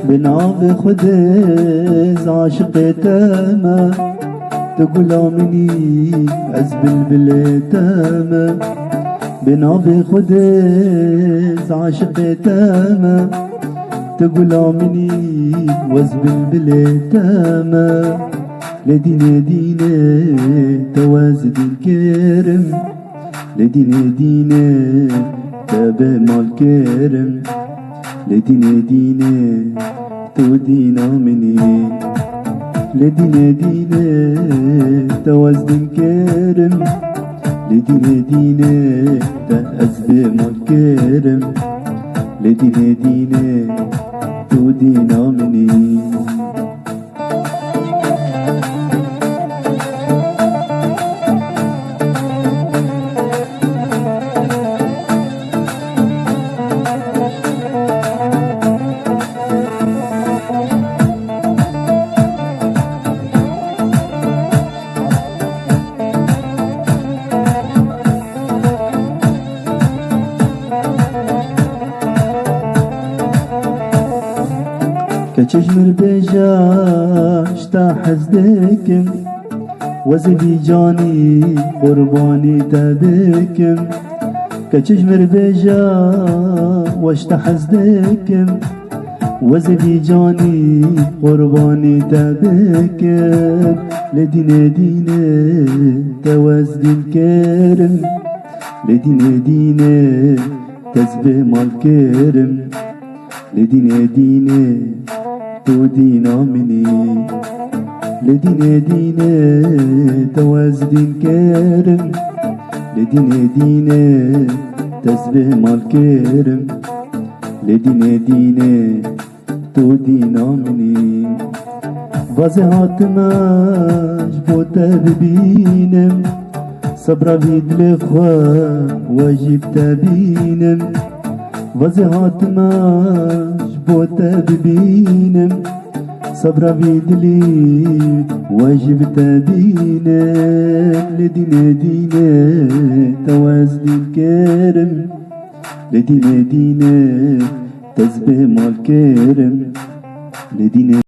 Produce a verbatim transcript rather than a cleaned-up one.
Bi navê Xwedê ez aşiqê te me, tu gula min î, ez bilbilê te me. Bi navê Xwedê ez aşiqê te me, tu gula min î, ez bilbilê te me. Lê dînê dînê te ez dîn kirim. Lê dînê dînê te bê mal kirim. Lê dînê dînê tu dîna min î. Lê dînê dînê te ez dîn kirim. Lê dînê dînê te ez bê mal kirim. Lê dînê dînê tu dîna min î. Keçê ji mir bêje, ji te hez dikim, wezê vî canî qurbanî te bikim. Keçê ji mir bêje, we ji te hez dikim, wezê vî canî qurbanî te bikim. Lê dînê dînê te ez dîn kirim. Lê dînê dînê te ez bê mal kirim. Lê dînê dînê tu dîna min î. Lê dînê dînê te ez dîn kirim. Lê dînê dînê te ez bê mal kirim. Lê dînê dînê tu dîna min î. Vazê hatime ji bo te bibînim, sebra vî dilê xwe we jî bi te bînim. Vazê hatime ji bo te bibînim, sebra vî dilî we jî bi te bînim. Lê dînê dînê te ez dîn kirim. Lê dînê dînê te ez bê mal kirim. Lê dînê